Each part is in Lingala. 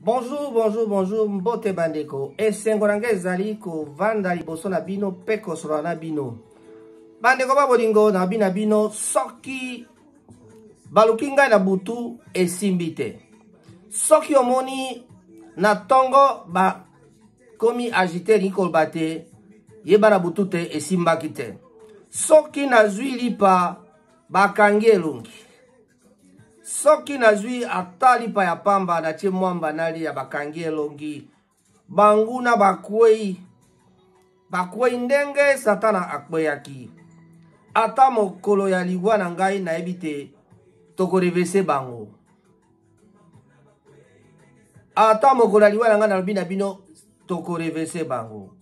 Bonjour, bonjour, bonjour, mbote bandeko. Esengo na ngai ezali kovanda liboso na bino mpe kosolola na bino. Bandeko ba bolingo, na bina bino soki baluki ngai na butu esimbi te. Soki omoni na tongo bakomi agite elingi koloba te yeba na butu te esimbaki te. Soki nazwi lipa bakangi elongi. Soki nazwi ata lipa ya pamba natie mwamba nalia bakangi elongi banguna bakwei bakwei ndenge satana akweyaki ata mokolo ya liwa na ngai nayebi te tokorevese bango ata mokolo ya liwa na ngai nalobi na bino tokorevese bango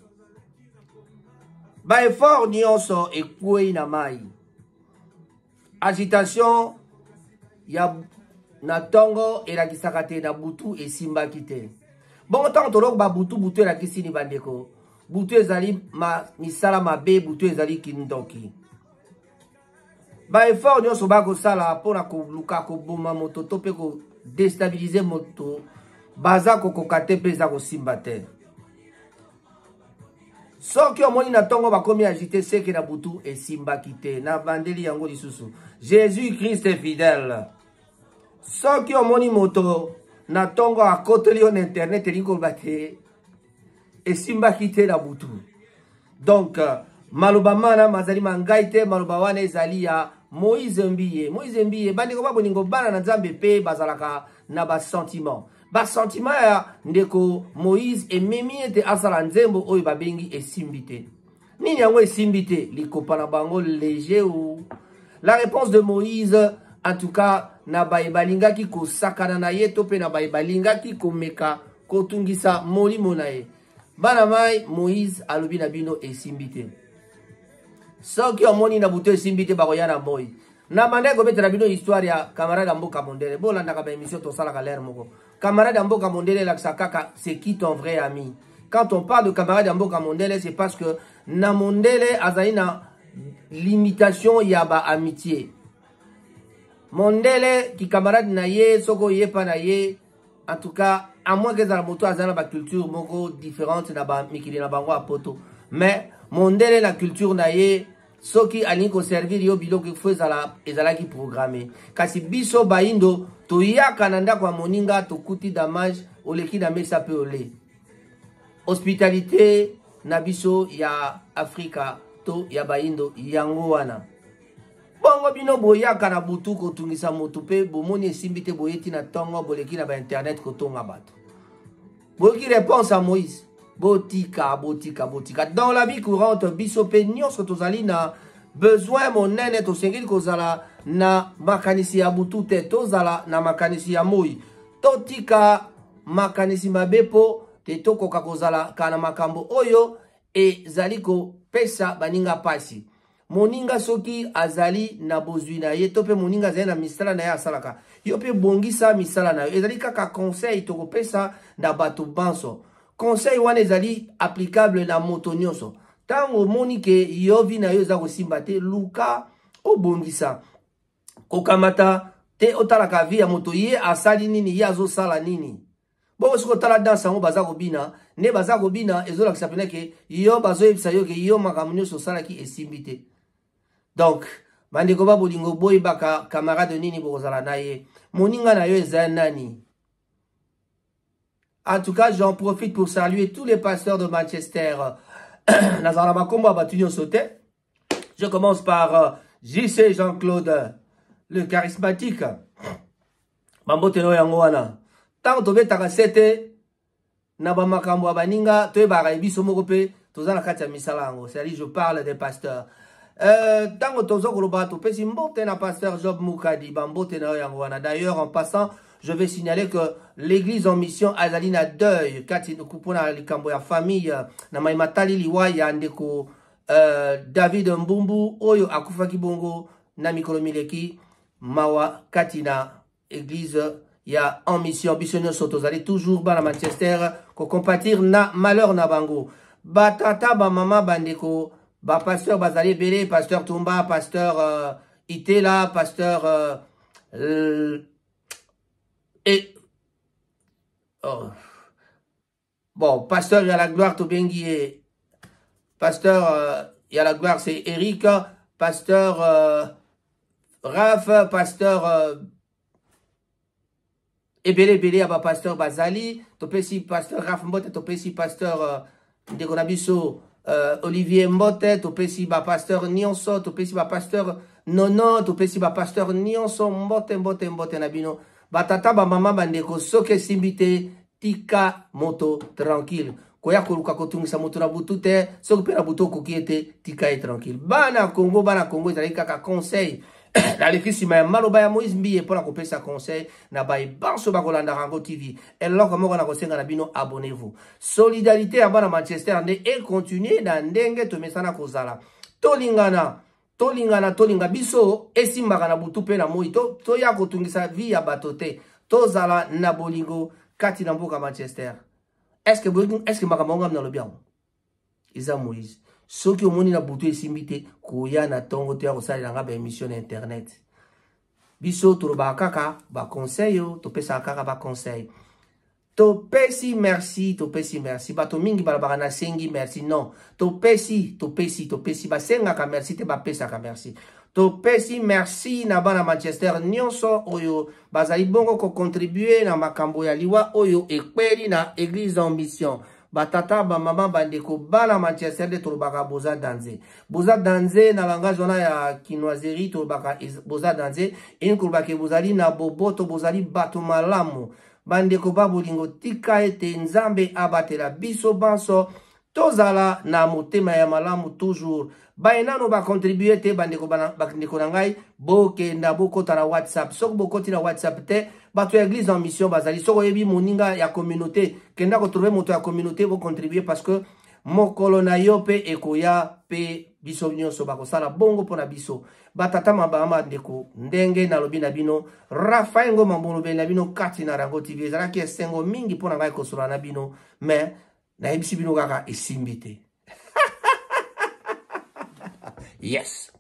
baeffort nyonso ekwei na mai Agitation ya na ntongo elakisaka te na butu esimbaki te. Bongo ntango toloko ba butu butu elakisi ni bandeko? Butu ezali ma, misala mabe, butu ezali kindoki. Ba effort nyonso bakosala mpo na koluka koboma moto to mpe kodestabilize moto baza kokoka te mpe eza kosimba te. Soki omoni na ntongo bakomi agite seke na butu esimbaki te. Nabandeli yango lisusu. Jésus Christ est fidèle. Soki omoni moto na ntongo akoteli yo na internet elingi koloba te esimbaki te na butu. Donc maloba mana mazali ma ngai te, maloba wana ezali ya Moïse Mbiye. Moïse Mbiye, bandeko ba bolingo, bana na Nzambe pe bazalaka na ba sentiment. Ba sentiment ya ndeko Moïse ememi ete asala nzembo oyo babengi esimbi te. Nini yango esimbi te? Likopa na bango léger ou la réponse de Moïse en tout cas na baye balingaki kosakana na ye to pe na baye balingaki komeka kotungisa molimo na ye. Bana mai Moïse alobi na bino esimbi te. Soki omoni na butu esimbi te bakoya na moi. Na bandaki kobetela bino histoire ya camarade ya mboka mondele. Bolandaka ba émission tosalaka l'air moko. Camarade ya mboka mondele elakisa kaka c'est qui ton vrai ami. Quand on parle de camarade ya mboka mondele, c'est parce que na mondele azali na limitation ya ba amitié. Mondele ki camarade na ye soko yepa na ye en tout cas à moins que ezala moto aza na ba culture moko différente na ba mikili na bango ya poto, mais mondele na culture na ye soki alingi koservir yo biloko ifo ezala ezalaki programme. Kasi biso bayindo toyaka na ndako ya moninga tokuti damage oleki na mesa pe ole. Hospitalité na biso ya Afrika to ya bayindo yango wana. Bongo bino boyaka na butu kotungisa motu pe bomoni esimbi te boyeti na tongo boleki na ba internet kotonga bato. Boyoki réponse ya Moïse? Botika, botika, botika. Dans la vie courante, biso pe nyonso tozali na besoin monene, tosengeli kozala na makanisi ya butu te, tozala na makanisi ya moi. Totika makanisi mabe po te tokoka kozala kana makambo oyo ezali kopesa baninga pasi. Moninga soki azali na bozwi na ye to pe moninga azali na misala na ye asalaka, yo pe bongisa misala na yo. Ezali kaka conseil tokopesa na bato banso. Conseil wana ezali applicable na moto nyonso. Tango omoni ke yo vie na yo eza kosimba te, luka obongisa. Kokamata te otalaka vie ya moto, ye asali nini, ye azosala nini. Bongo soki otala danse yango baza kobina, nde baza kobina ezolakisa pena ke yo bazoyebisa yo ke yo makambo nyonso osalaki esimbi te. Donc bandeko ba bolingo, boyebaka camarade nini bokozala na ye, moninga na yo eza nani. En tout cas, j'en profite pour saluer tous les pasteurs de Manchester. Nazala makombo ya bato nyonso te. Je commence par JC Jean-Claude, le charismatique. Bambote no yango wana. Tango tobetaka sete na ba makambo ya baninga, toyebaka biso moko pe toza na kati ya misala yango. C'est-à-dire, je parle des pasteurs. Tango tozo koloba, topesi mbote na pasteur Job Mukadi, bambote na yo yango wana. D'ailleurs, en passant, je vais signaler que l'église en mission azali na deuil kati mpona likambo ya famille na mai matali liwa ya ndeko David Mbumbu oyo akufaki bongo na mikolo mileki. Mawa kati na église ya en mission. Biso nyonso tozali toujours bana Manchester kocompatir na malheur na bango. Batata, ba mama, bandeko, ba pasteur bazali ebele, pasteur Tumba, pasteur Itela, pasteur et Oh. Bon, pasteur ya la gloire tobengi ye pasteur ya la gloire, c'est Eric, pasteur Raph, pasteur ebele ebele ya bapasteur bazali. Topesi pasteur Raph mbote, topesi pasteur ndeko na biso Olivier mbote, topesi bapasteur nyonso, topesi bapasteur Nono, topesi bapasteur nyonso mbote, mbote, mbote na bino, batata, bamama, bandeko. Soki esimbi te, tika moto tranquille. Koya koluka kotungisa moto na butu te. Soki mpe na butu okoki ye te, tika ye tranquille. Bana Kongo, bana Kongo, ezalaki kaka conseil. Naleki nsima ya maloba ya Moïse Mbiye mpona kopesa conseil na baye banso bakolandaka yango TV. Eloko moko na kosenga na bino: abonnez-vous. Solidarité ya bana Manchester nde econtinue na ndenge tomesana kozala. Tolingana, tolingana, tolinga biso. Esimbaka na butu mpe na moi. Toya kotungisa vie ya bato te. Tozala na bolingo kati na mboka Manchester. Est-ce makambo yango nalobi, yango eza Moïse? Soki omoni na butu esimbi te, koya na ntongo toya kosalela nga baémission na internet. Biso tolobaka kaka baconseil oyo topesaka, kaka baconseil. Topesi merci, topesi merci. Bato mingi balobaka nasengi merci. Non, topesi, topesi, topesi. Basengaka merci te, bapesaka merci. Topesi merci na bana Manchester nyonso oyo bazali bongo kocontribue na makambo ya liwa oyo ekweli na Église en Mission. Batata, bamama, bandeko, bana Manchester, nde tolobaka boza danger, boza danger. Na langage wana ya kinoiserie, tolobaka boza danger, elingi kolobaka bozali na boboto, bozali bato malamu. Bandeko ba bolingo, tika ete Nzambe abatela biso banso, tozala na motema ya malamu toujours. Baye nano bacontribue te, bandeko, bandeko na ngai, bokenda bokɔta na WhatsApp. Soki bokɔti na WhatsApp te, bato ya Église en Mission bazali. Soki oyebi moninga ya communauté, kenda kotrouve moto ya communauté, bocontribue, parce que mokolo na yo mpe ekoya, mpe biso nyonso bakosala bongo mpo na biso. Batata, mabama, bandeko, ndenge nalobi na bino, Rafael Ngoma, molobeli na bino kati na Rango TV. Ezalaki esengo mingi mpo na ngai kosola na bino, mais nayebisi bino kaka, esimbi te. Yes.